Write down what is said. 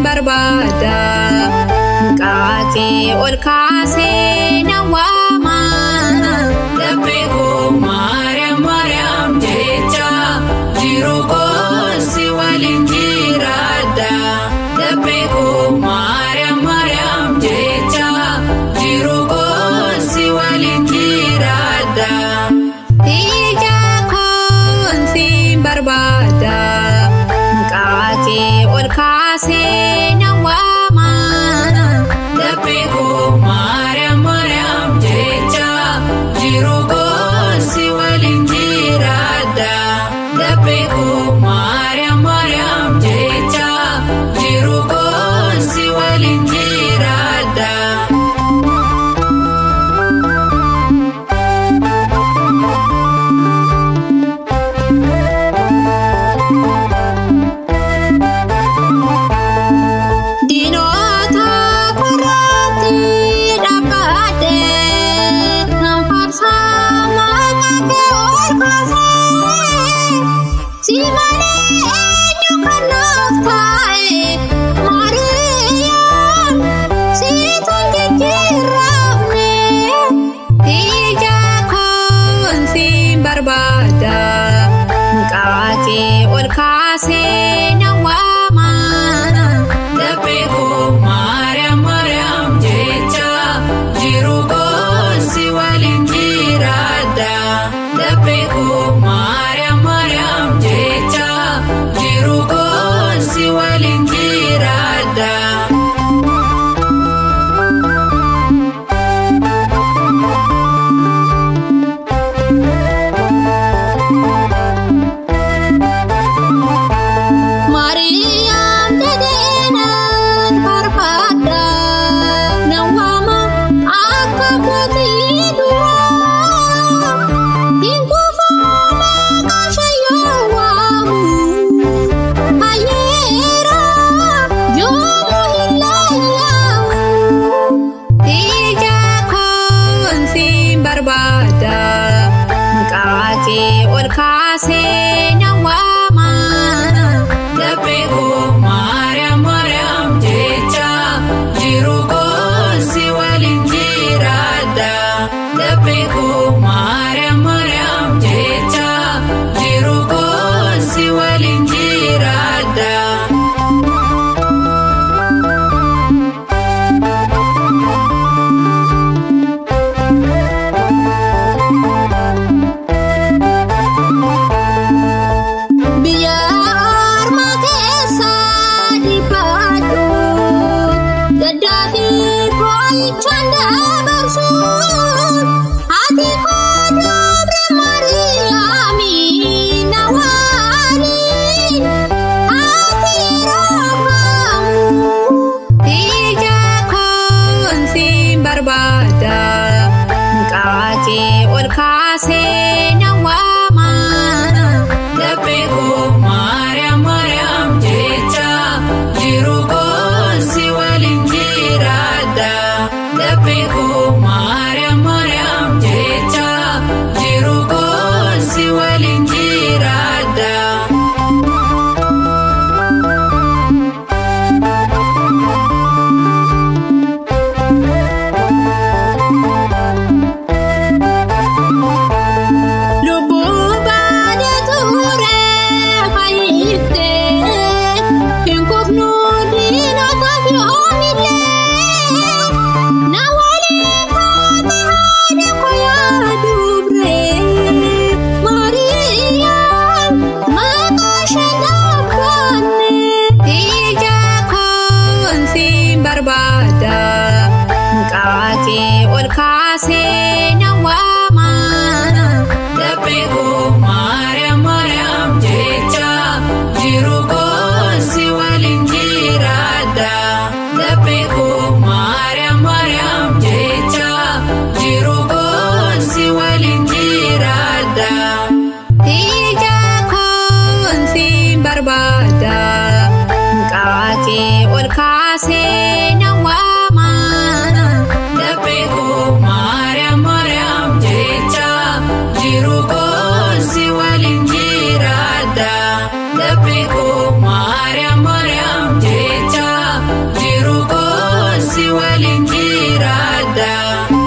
Barbaada maqaa kee ol kaasee na waama. Laphee koo Maariyaam Maariyaam jecha jiru koo si waliin jiraadha. Laphee koo Maariyaam Maariyaam jecha jiru koo si waliin jiraadha. Ija koon si barbaada maqaa kee ol kaasee na waama. Laphee koo Maariyaam Maariyaam jecha jiru koo si waliin jiraadha. Laphee koo Maariyaam Maariyaam jecha jiru koo si waliin jiraadha. Diinota korraatti dhaabbadhee nan faarsaa maqaa kee ol kaasee si malee eenyu kan naaf taa'e Maariyaam situ hin jijjiiramne. Ija koon si barbaada maqaa kee ol kaasee na waama. Laphee koo Maariyaam Maariyaam jecha jiru koo si waliin jiraadha. Laphee koo Maariyaam Maariyaam jecha jiru koo si waliin jiraadha. Maariyaam jedheenaan faarfadha na waama akka abbootii duraa hin kuufuu maqaa ishee yoo waamu hayyeera yoomuu hin laayyaa'u. Ija koon si barbaada maqaa kee ol kaasee na waama. Laphee koo Maariyaam Maariyaam jecha jiru koo si waliin jiraadha. Laphee koo Maariyaam Maariyaam jecha jiru koo si waliin jiraadha. Biyya ormaa keessa dhiphadhu gaddaa fi boo'ichaan dabarsu haati koo dubra Maariyaami na waliin haati yeroo kaamu. Ija koon si barbaada maqaa kee ol kaasee na waama. Laphee koo Maariyaam Maariyaam jecha jiru koo si waliin jiraadha. Laphee koo Maariyaam Maariyaam jecha jiru koo si waliin jiraadha. Lubbuu baadee ture jiraadha.